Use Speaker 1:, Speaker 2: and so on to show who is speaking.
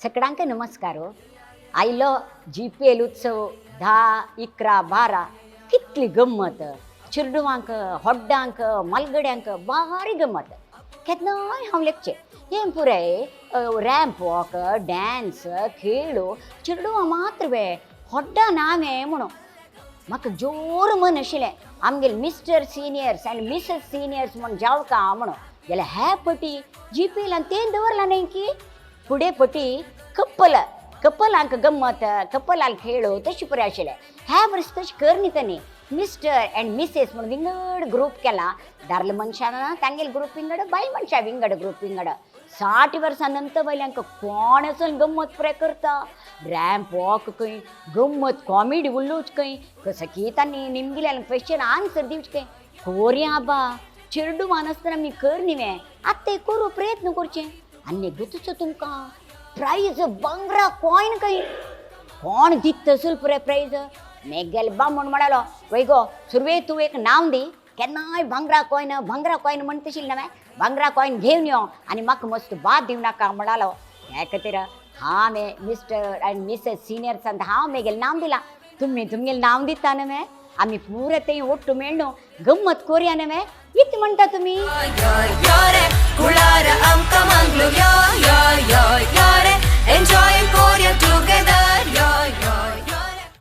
Speaker 1: सगळ्यांक नमस्कार. आयलो जीपीएल उत्सव 10, 11, 12 कितली गम्मत. चेडवांक, होड्डांक, मालगड्यांक बारी गम्मत. केन्नाय हांव लेखचें हें पुराय रॅम्प वॉक, डॅन्स, खेळ चेडवां मात्र वे होड्डा नावें म्हणून म्हाका जोर मन आशिल्लें आमगेले mister seniors आनी मिसेस सिनियर्स म्हूण जावका म्हणून. जाल्यार ह्या पटी जीपीएलान तें दवरलां न्हय की फुडें पटी कपल कपलांक गम्मत, कपलांक खेळ तशें पुराय आशिल्लें. ह्या वर्स तशें कर न्ही तांणी मिस्टर अँड मिसेस म्हणून विंगड ग्रूप केला. दादले मनशां तांगेले ग्रूप विंगड, बायल मनशां विंगड ग्रूप विंगड. 60 वर्सां नंतर वयल्यांक कोण वचून गम्मत पुराय करता. रॅम्प वॉक खंय, गम्मत कॉमेडी उलोवच खंय, कसो की तांणी निमगिल्यान क्वेश्चन आन्सर दिवचे खंय. कोरया आबा चेडवान आसतना आमी कर न्ही वे आतां ते करूं प्रयत्न करचे. आनी गुतचो तुमकां प्रायज भांगरा कॉयन खंय कोण दित असल पुराय प्रायज. मेगेले बामण म्हणालो वय गो सुरवे तूं एक नांव दी, केन्नाय भांगरा कॉयन भांगरा कॉयन म्हणटा आशिल्लें न्हय, भांगरा कॉयन घेवन यो आनी म्हाका मस्त बाद दिवं नाका म्हणालो. त्या खातीर हांवें मिस्टर आनी मिसेस सिनियर्सान हांव मेगेलें नांव दिलां. तुमी तुमगेलें नांव दिता न्हय, आमी पुराय थंय ಒಟ್ಟು मेळ्ळो गम्मत कोरया न्हय इत म्हणटा तुमी.
Speaker 2: यो यो रे कुळार आमकां मागलो यो यो यो.